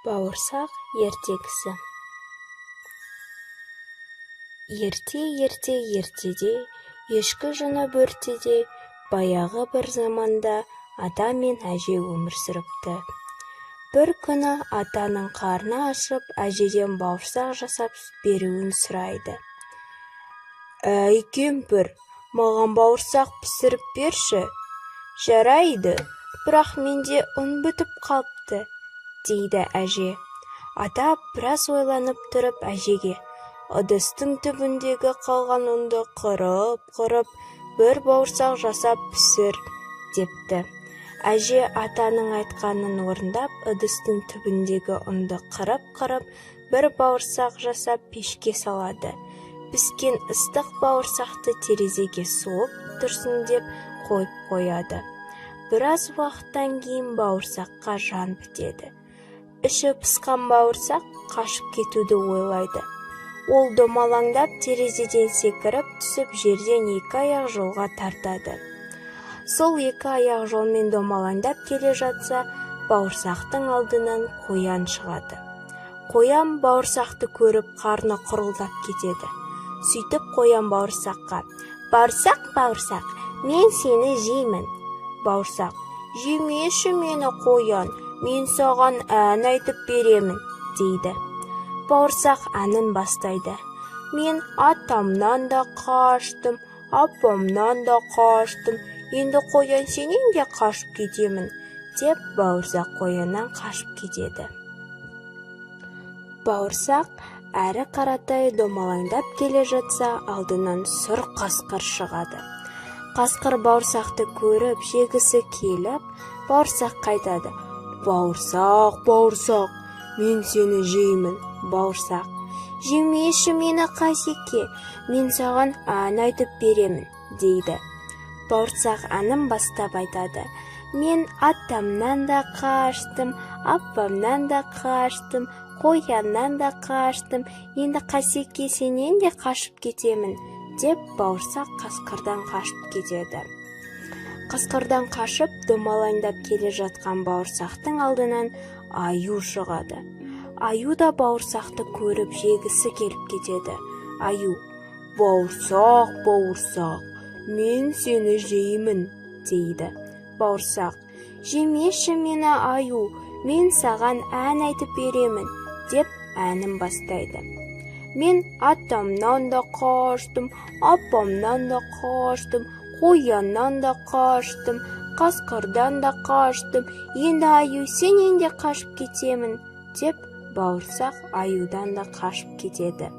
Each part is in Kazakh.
Бауырсақ ертегісі. Ерте-ерте ертеде, ешкі жүні бөртеде, баяғы бір заманда ата мен әже өмір сүріпті. Бір күні атаның қарны ашып, әжеден бауырсақ жасап беруін сұрайды. Әй, кемпір, маған бауырсақ пісіріп берші. Жарайды, бірақ менде ұн бітіп қалыпты, дейді әже. Ата біраз ойланып тұрып әжеге: ыдыстың түбіндегі қалған ұнды қырып-қырып, бір бауырсақ жасап пісір, депті. Әже атаның айтқанын орындап, ыдыстың түбіндегі ұнды қырып-қырып, бір бауырсақ жасап пешке салады. Піскен ыстық бауырсақты терезеге суып тұрсын деп қойып қояды. Біраз уақыттан кейін бауырсаққа жан бітеді. Іші пысқан бауырсақ қашып кетуді ойлайды. Ол домалаңдап терезеден секіріп түсіп, жерден екі аяқ жолға тартады. Сол екі аяқ жолмен домалаңдап келе жатса, бауырсақтың алдынан қоян шығады. Қоян бауырсақты көріп, қарны құрылдап кетеді. Сөйтіп қоян бауырсаққа: Бауырсақ, бауырсақ, мен сені жеймін. Бауырсақ: Жемеші мені, қоян, мен саған ән айтып беремін, дейді. Бауырсақ әнін бастайды. Мен атамнан да қаштым, апамнан да қаштым, енді қоян сенен де қашып кетемін, деп бауырсақ қояннан қашып кетеді. Бауырсақ әрі қаратай домалаңдап келе жатса, алдынан сұр қасқыр шығады. Қасқыр бауырсақты көріп, жегісі келіп, бауырсаққа айтады: Бауырсақ, бауырсақ, мен сені жеймін. Бауырсақ: Жемеші мені, қасеке, мен саған ән айтып беремін, дейді. Бауырсақ әнін бастап айтады. Мен атамнан да қаштым, апамнан да қаштым, қояннан да қаштым, енді, қасеке, сенен де қашып кетемін, деп бауырсақ қасқырдан қашып кетеді. Қасқырдан қашып домалаңдап келе жатқан бауырсақтың алдынан аю шығады. Аю да бауырсақты көріп, жегісі келіп кетеді. Аю: Бауырсақ, бауырсақ, мен сені жеймін, дейді. Бауырсақ: Жемеші мені, аю, мен саған ән айтып беремін, деп әнін бастайды. Мен атамнан да қаштым, апамнан да қаштым, қояннан да қаштым, қасқырдан да қаштым, енді, аю, сенен де қашып кетемін, деп бауырсақ аюдан да қашып кетеді.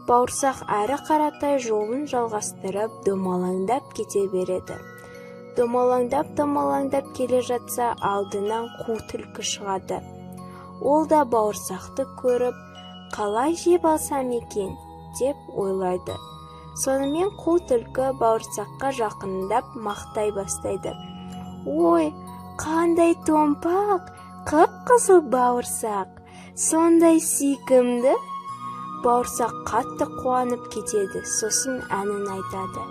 Бауырсақ әрі қаратай жолын жалғастырып, домалаңдап кете береді. Домалаңдап, домалаңдап келе жатса, алдынан қу түлкі шығады. Ол да бауырсақты көріп, қалай жеп алсам екен деп ойлайды. Сонымен қу түлкі бауырсаққа жақындап мақтай бастайды. Ой, қандай томпақ, қып-қызыл бауырсақ, сондай сүйкімді. Бауырсақ қатты қуанып кетеді, сосын әнін айтады.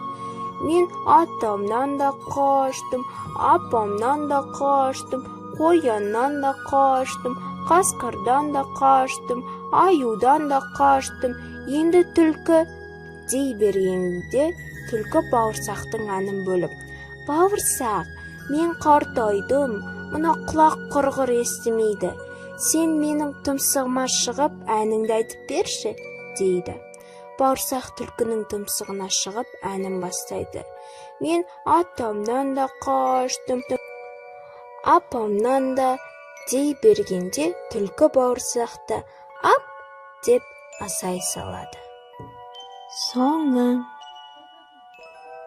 Мен атамнан да қаштым, апамнан да қаштым, қояннан да қаштым, қасқырдан да қаштым, аюдан да қаштым, енді түлкі, дей бергенде, түлкі бауырсақтың әнін бөліп: Бауырсақ, мен қартайдым, мына құлақ құрғыр естімейді, сен менің тұмсығыма шығып, әніңді айтып берші, дейді. Бауырсақ түлкінің тұмсығына шығып, әнін бастайды. Мен атамнан да қаштым, апамнан да, дей бергенде, түлкі бауырсақты ап деп асай салады. Соңы.